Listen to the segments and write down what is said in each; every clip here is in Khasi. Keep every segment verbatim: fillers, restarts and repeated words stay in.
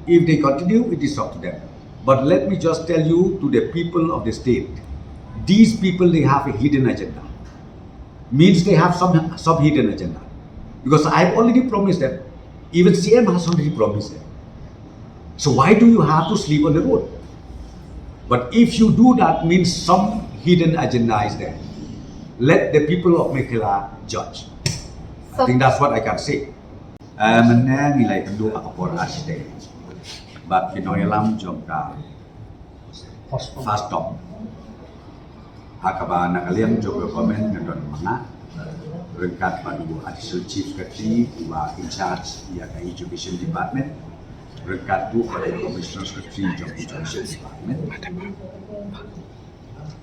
If they continue, it is up to them. But let me just tell you, to the people of the state, these people, they have a hidden agenda. Means they have some, some hidden agenda. Because I've already promised them. Even C M has already promised them. So why do you have to sleep on the road? But if you do that, means some hidden agenda is there. Let the people of Meghalaya judge. I think that's what I can say. Eh, mynne ngi la ïakynduh ha ka por ar shi taïew bad ki nongïalam jong ka FASTOM, ha kaba na ka liang jong ka government ngi don ma nga, ryngkat bad u Additional Chief Secretary uba in charge ïa ka Education Department, ryngkat bad u Commissioner Secretary jong Education Department.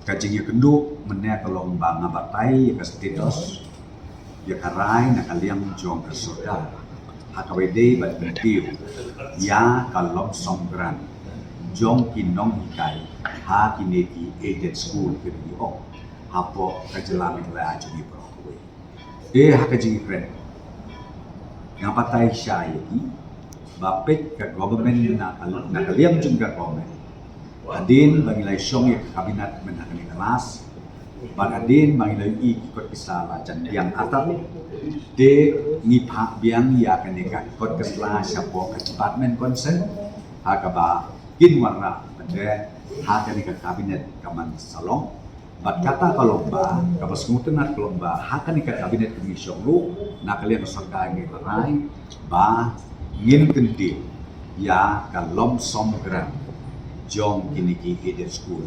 Ka jingïakynduh mynne ka long ba nga batai ïa ka status ïa ka rai na ka liang jong ka sorkar ha kaba ïadei bad kyntiew ïa ka lump sum grant jong ki nonghikai ha kine ki aided school, kine ki ong hapoh ka jylla Meghalaya jong ngi baroh kawei. Te ha ka jingkren, nga batai shai ïa ki ba peit ka government na ka, na ka liang jong ka government, hadien ba ngi la ïashong ïa ka cabinet mynta kane ka las, bad hadien ba ngi la ïohi ki kot ki sla la jan biang artat, te ngi phah biang ïa kane ka kot ka sla shapoh ka department concern ha kaba kin wanrah pat ha kane ka cabinet ka man sa long. Bad kata ka long ba, kaba sngewtynnat ka long ba ha kane ka cabinet ka ngi shong ruh, na ka liang ka sorkar ngi la rai ba ngin kyntiew ïa ka lump sum grant jong kine ki aided school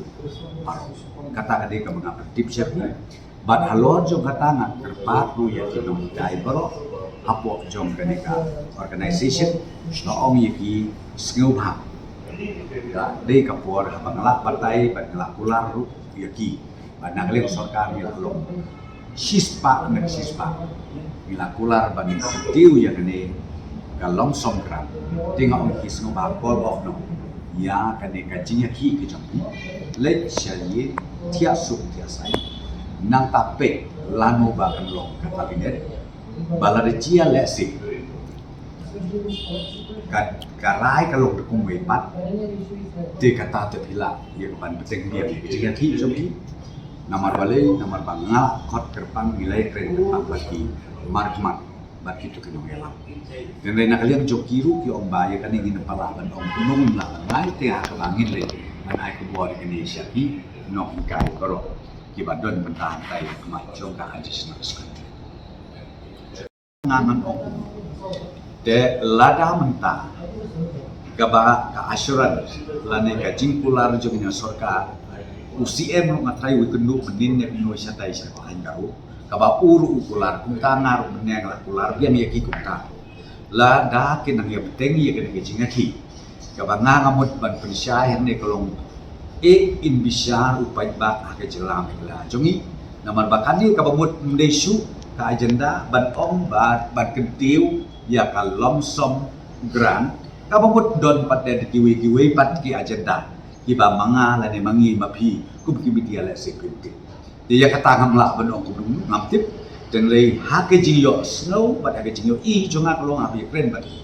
baroh. Kata ka dei kaba nga pyntip sha phi. Bad halor jong kata nga kyrpad ruh ïa ki nonghikai baroh hapoh jong kane ka organization, nga ong ïa ki sngewbha. Ka dei ka por haba nga lah batai bad nga lah kular ruh ïa ki. Bad na ka liang sorkar ngi lah long shispah na shispah, ngi lah kular ba ngin kyntiew ïa kane ka lump sum grant. Te nga ong ïa ki sngewbha call off noh ïa kane ka jingïakhih ka jong ki. Leit sha ïing, thiah suk thiah sai, nangta peit lano ba kan long ka cabinet. Ba lada jia lehse ka, ka rai ka long da kumwei pat, te kata te phi lah ïa ka ban bteng biang ïa ka jingïakhih jong ki. Namar balei? Namar ba nga lah khot kyrpang, ngi la ïakren kyrpang bad ki markhmat bad kito ki nongïalam. Hynrei na ka liang jong ki ruh ki ong ba ïa kane ngin ym pat lah ban ong kumno ngim lah ban ai, te ha kaba ngin leit ban ai khubor ïa kane sha ki nonghikai baroh kiba don mynta hangtai ha khmat jong ka Additional Secretary. Nga ngan ong kumno? Te lada mynta kaba ka assurance lane ka jingkular jong ïa sorkar, u C M ruh nga tharai u kynduh mynnin ne kumno shatai sha ka Hynñiewtrep, kaba u ruh u kular, kumta nga ruh mynne nga la kular biang ïa ki kumta. Lada kin nang ïa bteng ïa kane ka jingïakhih, kaba nga nga mut ban pynshai hangne ka long, eh, in bishar u paidbah ha ka jylla Meghalaya jong ngi. Namar ba kane kaba mut ym dei shuh ka agenda ban ong ba ban kyntiew ïa ka lump sum grant, kaba mut don pat da kiwei kiwei pat ki agenda kiba ma nga lane ma ngi ma phi kum ki media lehse phi tip. Te ïa kata ngam lah ban ong kumno, ngam tip. Hynrei ha ka jingïohsngew bad ha ka jingïohi jong nga ka long, haba ïakren bad ki,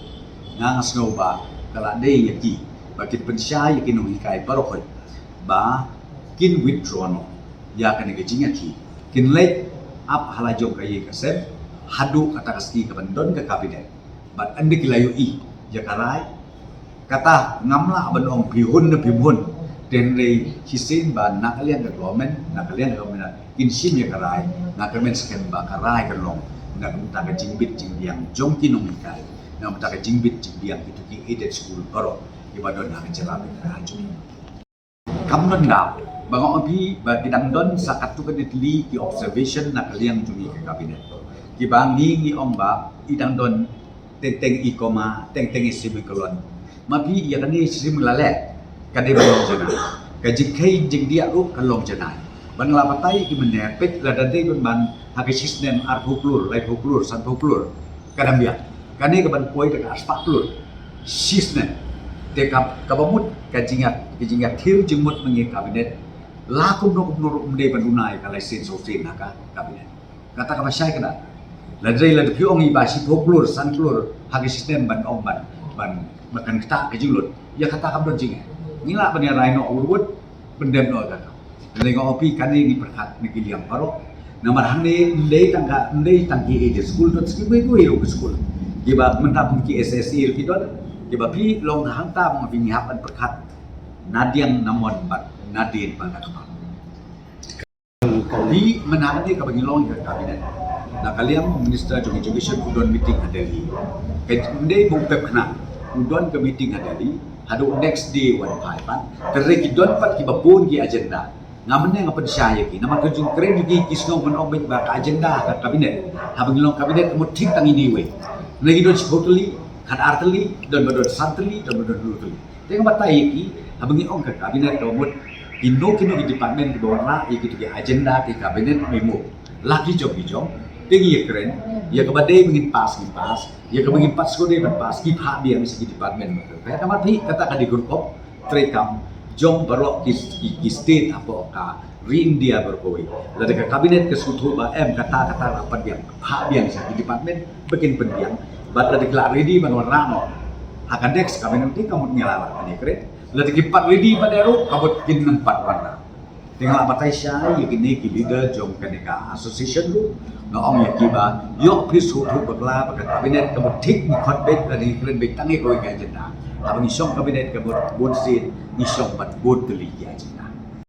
nga nga sngew ba ka la dei ïa ki ba kin pynshai ïa ki nonghikai baroh ba kin withdraw noh ïa kane ka jingïakhih, kin leit ap ha la jong ka ïing ka sem haduh kata ka sngi kaban don ka cabinet. Bad ynda ki la ïohi ïa ka rai, kata ngam lah ban ong phi hun ne phim hun. Hynrei shisien ba na ka liang ka government, na ka liang ka government kin shim ïa ka rai, nga kyrmen skhem ba ka rai kan long na ka bynta ka jingbit jingbiang jong ki nonghikai, na ka bynta ka jingbit jingbiang kito ki aided school baroh kiba don ha ka jylla Meghalaya jong ngi. Kam don doubt ba nga ong ïa phi ba ki dang don sa katto katne tylli ki observation na ka liang jong ngi ka cabinet, kiba ngi ngi ong ba i dang don teng teng i comma, teng teng i semicolon. Ma phi, ïa kane shisien la leh ka dei ban long janai. Ka jingkheiñ jingdiah ruh kan long janai. Ban nga la batai ïa ki mynne, peit lada dei ban ban ha ka shisnem arphew klur, laiphew klur, sanphew klur, ka dang biang. Kane kaban poi da ka arspah klur shisnem. Te ka, kaba mut ka jingïa, ka jingïathir jingmut ma ngi ka cabinet, la kumno kumno ruh ym dei ban duna ïa ka lai sien saw sien ha ka cabinet. Kata kaba shai ka dei. Lada dei, lada phi ong i ba shiphew klur, san klur ha ka shisnem ban ong ban ban, ban kan ktah ka jinglut. Ïa kata kam don jingeh. Ngi lah ban ïa rai noh urwut, pyndem noh ïa kata. Lei nga ong phi kane ngi pyrkhat na ki liang baroh. Namar hangne ym dei tang ka, ym dei tang ki aided school, don ki wei wei ruh ki school. Kiba mynta kum ki S S A ruh ki don. Kiba phi long hangta ba phi ngi hap ban pyrkhat. Nadiang namon bad nadien bad na kaba. Kali mynta hangne kaba ngi long ïa ka cabinet. Na ka liang Minister jong Education u don meeting ha Delhi. Ka ym dei ba u pep khnang. U don ka meeting ha Delhi. Haduh next day wan phai pat. Te re ki don pat kiba bun ki agenda. Nga mynne nga pynshai ïa ki. Namar ka jingkren ïa ki ki sngew ban ong beit ba ka agenda ka cabinet. Haba ngi long cabinet ka mut thik tang ine iwei. Hynrei ki don shiphew tylli, khatar tylli, don ba don san tylli, don ba don hynriew tylli. Te nga batai ïa ki, haba ngi ong ka cabinet ka mut kino kino ki department kiba wanrah ïa kito ki agenda ki cabinet memo. La ki jong ki jong, te ngi ïakren, ïa kaba dei ba ngin pass ngin pass, ïa kaba ngim pat sngewdei ban pass, ki phah biang sha ki department. Ka namar phi kata ka dei ka rukom treikam jong baroh ki, ki, ki state hapoh ka ri India baroh kawei. Lada ka cabinet ka sngewthuh ba em kata kata, la pynbiang, phah biang sha ki department ba kin pynbiang. Bad lada ki la ready ban wanrah noh ha ka next cabinet, te ka mut ngi la lah ban ïakren. Lada kim pat ready pat ruh, ka mut kin nym pat wanrah. Te nga la batai shai ïa kine ki leader jong kane ka association ruh, nga ong ïa ki ba ïoh phi sngewthuh bakla ba ka cabinet ka mut thik ngi khot beit, lada ngi kren beit tang ïa kawei ka agenda. Haba ngi shong cabinet ka mut bun sien, ngi shong bad bun tylli ki agenda.